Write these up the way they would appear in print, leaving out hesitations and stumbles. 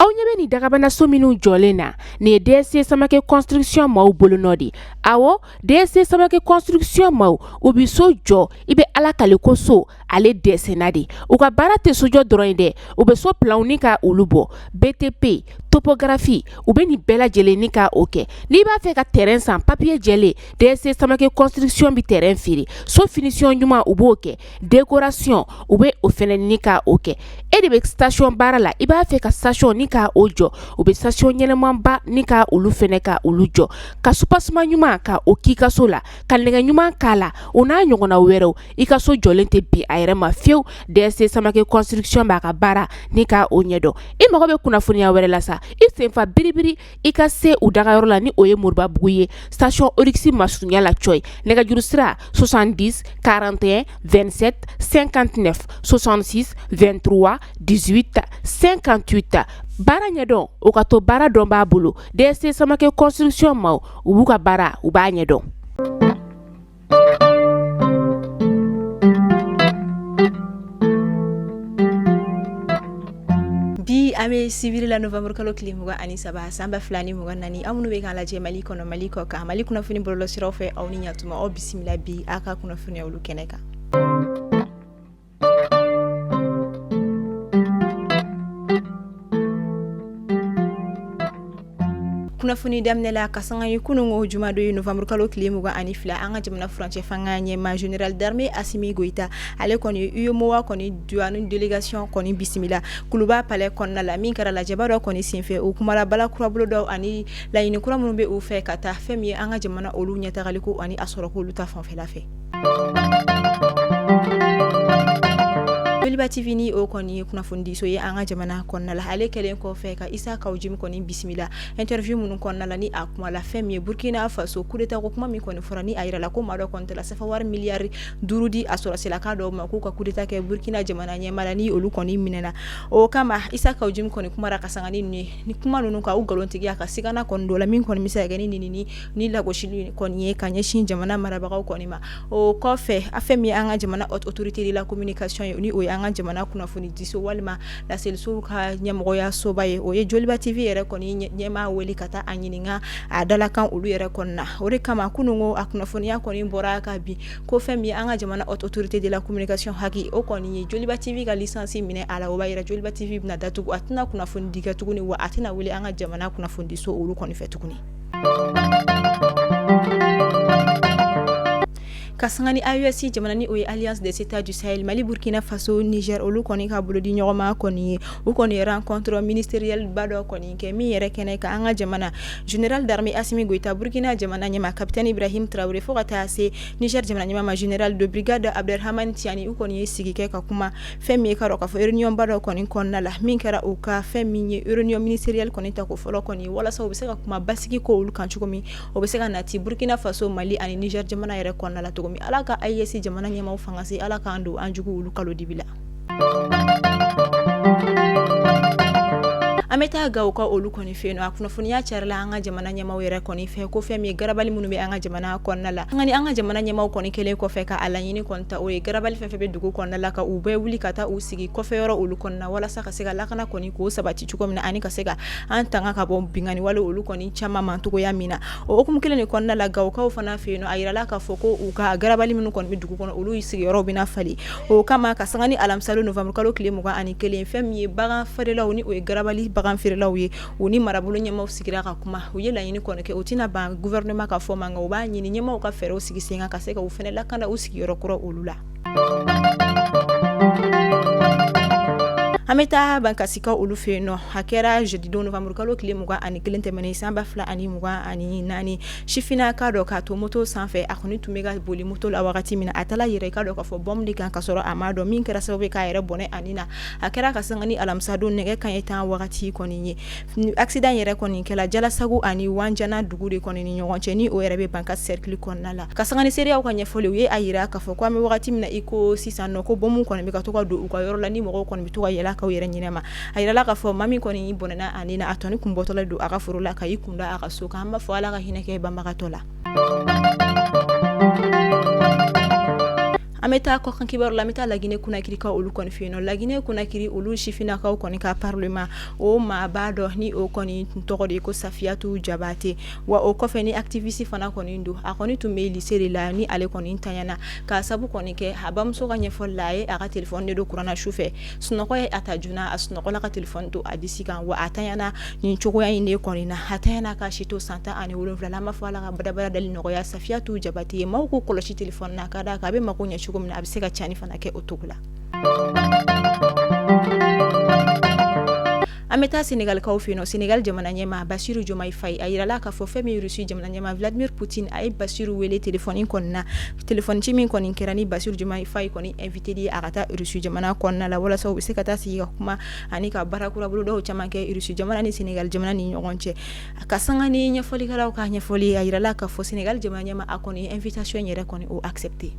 Aw ɲɛ bɛ nin dagabanaso minnu jɔlen na, nin ye DSC Samakɛ construction maaw bolonɔ de. Awɔ, DSC Samakɛ construction maaw, u bɛ so jɔ, i bɛ Ala kale ko so ale dɛsɛna de. U ka baara tɛ sojɔ dɔrɔn ye dɛ, u bɛ so planw ni ka olu bɔ, BTP, topographie, u bɛ nin bɛɛ lajɛlen ni ka o kɛ. N'i b'a fɛ ka terrain san, papier jɛlen, DSC Samakɛ construction bɛ terrain feere. So finition ɲuman, u b'o kɛ, décoration, u bɛ o fɛnɛ ni ka o kɛ. E de bɛ station baara la, i b'a fɛ ka station ni ka o jɔ, u bɛ station ɲɛnɛmanba ni ka olu fɛnɛ ka olu jɔ, ka soubassement ɲuman ka o k'i ka so la, ka nɛgɛ ɲuman k'a la, o n'a ɲɔgɔnna wɛrɛw. I ka so jɔlen tɛ bin a yɛrɛ ma fiyewu. DSC Samakɛ construction b'a ka baara ni ka o ɲɛdɔn. I mago bɛ kunnafoniya wɛrɛ la sa, i senfa biribiri i ka se u dagayɔrɔ la, ni o ye Moribabugu ye, station Oryx masurunya la cɔyi. Nɛgɛjuru sira 70 41 27 59, 66 23 18 58. Baara ɲɛdɔn, o ka to baara dɔn b'a bolo. DSC Samakɛ construction maaw, u b'u ka baara, u b'a ɲɛdɔn. Bi an bɛ sibiri la, novembre kalo tile 23, san 2024. Aw minnu bɛ k'an lajɛ Mali kɔnɔ, Mali kɔ kan, Mali kunnafoni bɔlɔlɔsiraw fɛ, aw ni ɲatuma, aw bisimila bi aw ka kunnafoniya olu kɛnɛ kan. Kunnafoni daminɛ la, ka sanga ni kununko jumadon ye, novembre kalo tile 22, an ka jamana furancɛ fanga ɲɛmaa général d'armée Assimi Goïta, ale kɔni UEMOA kɔni douane délégation kɔni bisimila Kuluba palais kɔnɔna la, min kɛra lajɛba dɔ kɔni senfɛ. U kumara bala kura bolodaw ani laɲini kura minnu bɛ u fɛ ka taa fɛn min ye an ka jamana olu ɲɛtagaliko ani a sɔrɔko olu ta fanfɛla fɛ. Joliba TV, ni o kɔni ye kunnafonidiso ye an ka jamana kɔnɔna la, ale kɛlen kɔfɛ ka Isa Kaw Jim kɔni bisimila interview minnu kɔnɔna la, ni a kuma la fɛn min ye Burkina Faso coup d'état ko kuma min kɔni fɔra, ni a yirala ko maa dɔ kɔni tala sefa wari miliyari 5 di a sɔrɔsilaka dɔw ma k'u ka coup d'état kɛ Burkina jamana ɲɛmaa la, ni olu kɔni minɛna. O kama Isa Kaw Jim kɔni kumara ka sanga ni ninnu ye, ni kuma ninnu ka u nkalontigiya ka sigana kɔni dɔ la, min kɔni bɛ se ka kɛ ni nɛnini ni lagosili kɔni ye ka ɲɛsin jamana marabagaw kɔni ma. O kɔfɛ, a fɛn min ye an ka jamana autorité de la communication ye, ni o ye an ka jamana kunnafonidiso walima laselisow ka ɲɛmɔgɔya soba ye, o ye Joliba TV yɛrɛ kɔni ɲɛmaa wele ka taa a ɲininka a dalakan olu yɛrɛ kɔnɔna. O de kama kununko a kunnafoniya kɔni bɔra ka bin ko fɛn min ye an ka jamana autorité de la communication HAC, o kɔni ye Joliba TV ka licence minɛ a la. O b'a yira Joliba TV bɛna datugu, a tɛna kunnafonidi kɛ tuguni, wa a tɛna wele an ka jamana kunnafonidiso olu kɔni fɛ tuguni. Ka sanga ni AES jamana, ni o ye Alliance des États du Sahel, Mali, Burkina Faso, Niger, olu kɔni ka bolodi ɲɔgɔnma kɔni ye, u kɔni ye rencontre ministérielle ba dɔ kɔni kɛ, min yɛrɛ kɛnɛ kan an ka jamana général d'armée Assimi Goïta, Burkina jamana ɲɛmaa capitaine Ibrahim Traoré, fo ka taa se Niger jamana ɲɛmaa ma général de brigade Abderrahmane Tiani, u kɔni ye sigi kɛ ka kuma fɛn min ye ka dɔn k'a fɔ réunion ba dɔ kɔni kɔnɔna la, min kɛra u ka fɛn min ye réunion ministérielle kɔni ta ko fɔlɔ kɔni, walasa u bɛ se ka kuma basigi ko olu kan cogo min, o bɛ se ka nati Burkina Faso, Mali ani Niger jamana yɛrɛ kɔnɔna la cogo min. Ala ka AES jamana ɲɛmaaw fanga se, Ala k'an don an jugu olu kalo dibi la. An bɛ taa Gawo ka olu kɔni fɛ yen. A kunnafoniya carila an ka jamana ɲɛmaaw yɛrɛ kɔni fɛ ko fɛn min ye garabali minnu bɛ an ka jamana kɔnɔna la, an ka jamana ɲɛmaaw kɔni kɛlen kɔfɛ ka a laɲini kɔni ta, o ye garabali fɛn fɛn bɛ dugu kɔnɔna la, ka u bɛɛ wuli ka taa u sigi kɔfɛ yɔrɔ olu kɔnɔna, walasa ka se ka lakana kɔni k'o sabati cogo min na, ani ka se ka an tanga ka bɔ binkanni wale olu kɔni caman ma cogoya min na. O hukumu kelen de kɔnɔna la, Gawokaw fana fɛ yen, a yirala k'a fɔ ko u ka garabali minnu kɔni bɛ dugu kɔnɔ, olu sigiyɔrɔ bɛna falen. O kama, ka sanga ni alamisa don novembre kalo tile 21, fɛn min ye bagan feerelaw, ni o ye garabali bagan feerelaw ye, u ni marabolo ɲɛmaaw sigira ka kuma. U ye laɲini kɔni kɛ, u tɛna ban gouvernement ka fɔ ma, nka u b'a ɲini ɲɛmaaw ka fɛɛrɛw sigi sen kan ka se ka u fana lakana u sigiyɔrɔ kɔrɔ olu la. An bɛ taa Bankasikaw olu fɛ yen nɔ. A kɛra jeudi don novembre kalo tile 21 tɛmɛnen, san 2024. Sifinna k'a dɔn k'a to moto sanfɛ, a kɔni tun bɛ ka boli moto la wagati min na, a taara yɛrɛ i k'a dɔn k'a fɔ bombe de kan ka sɔrɔ a m'a dɔn, min kɛra sababu ye k'a yɛrɛ bɔnɛ a ni na. A kɛra ka sanga ni alamisa don nɛgɛ kanɲɛ 10 wagati kɔni ye. Accident yɛrɛ kɔni kɛla Jalasagu ani Wanjana dugu de kɔni ni ɲɔgɔn cɛ, ni o yɛrɛ bɛ Bankasi cercle kɔnɔna la. Ka sanga ni seereyaw ka ɲɛfɔli, u ye a yira k'a fɔ ko an bɛ wagati min na i ko sisan nɔ, ko bombe kɔni bɛ ka to ka don u ka yɔrɔ la, ni mɔgɔw kɔni bɛ to ka yɛlɛ k'u yɛrɛ ɲinɛ ma. A yirala k'a fɔ maa min kɔni bɔnɛna a ni na, a tɔni kun bɔtɔla don a ka foro la ka i kunda a ka so kan. An b'a fɔ Ala ka hinɛ kɛ banbagatɔ la. An An bɛ taa kɔkan kibaru la, an bɛ taa Laginɛ Konakirikaw olu kɔni fɛ yen nɔ. Laginɛ Konakiri, olu sifinnakaw kɔni ka parlement o maaba dɔ, ni o kɔni tɔgɔ de ye ko Safiyatu Jabate, wa o kɔfɛ ni activiste fana kɔni don, a kɔni tun bɛ lycée de la ni ale kɔni tanyana k'a sabu kɔni kɛ a bamuso ka ɲɛfɔli la, a ye a ka téléphone de don kuran na su fɛ, sunɔgɔ ye a ta joona, a sunɔgɔla ka téléphone to a disi kan, wa a tanyana nin cogoya in de kɔni na. A tanyana k'a si to san 17 la. An b'a fɔ Ala ka badabada dali nɔgɔya Safiyatu Jabate ye. Maaw k'u kɔlɔsi téléphone na, ka d'a kan a bɛ mako ɲɛ cogo min na, a bɛ se ka tiɲɛni fana kɛ o cogo la. An bɛ taa Senegalikaw fɛ yen nɔ. Senegal jamana ɲɛmaa Basiru Jomayi Fayi, a yirala k'a fɔ fɛn min Russie jamana ɲɛmaa Vladimir Poutine, a ye Basiru wele téléphone kɔni na, téléphone ci min kɔni kɛra ni Basiru Jomayi Fayi kɔni invité ye a ka taa Russie jamana kɔnɔna la, walasa u bɛ se ka taa sigi ka kuma ani ka baara kura bolodaw caman kɛ Russie jamana ni Senegal jamana ni ɲɔgɔn cɛ. A ka sanga ni ɲɛfɔlikɛlaw ka ɲɛfɔli, a yirala k'a fɔ Senegal jamana ɲɛmaa, a kɔni invitation yɛrɛ kɔni o accepté.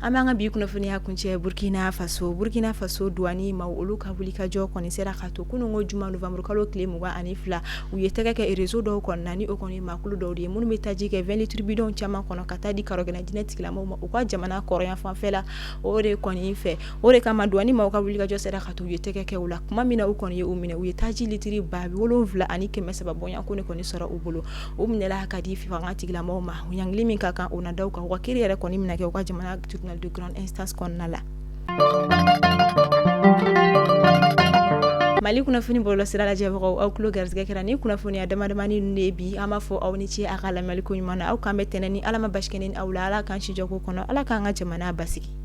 An b'an ka bi kunnafoniya kuncɛ Burkina Faso. Burkina Faso douane maaw, olu ka wulikajɔ kɔni sera ka to kununko juma novembre kalo tile 22, u ye tɛgɛ kɛ réseau dɔw kɔni na, ni o kɔni maakulu dɔw de ye minnu bɛ taji kɛ 20 litres bidon caman kɔnɔ ka taa di karɔgɛnɛ diinɛ tigilamɔgɔw ma u ka jamana kɔrɔn fanfɛ la. O de kɔni fɛ, o de kama douane maaw ka wulikajɔ sera ka to, u ye tɛgɛ kɛ u la. Tuma min na u kɔni ye u minɛ, u ye taji litiri 7300 bɔɲɔgɔnko de kɔni sɔrɔ u bolo. U minɛla ka di fanga tigilamɔgɔw ma. U ɲangili min ka kan, o na da u kan. U ka kiri yɛrɛ kɔni bɛna kɛ u ka jamana tribunal de grande instance kɔnɔna la. Mali kunnafoni bɔlɔlɔsira lajɛbagaw, aw tulo garisɛgɛ kɛra ni kunnafoniya damadamani ninnu de ye bi. An b'a fɔ aw ni ce a ka lamɛnni ko ɲuman na. Aw k'an bɛn tɛnɛn ni Ala ma basi kɛ ne ni aw la. Ala k'an si jɔ ko kɔnɔ, Ala k'an ka jamana basigi.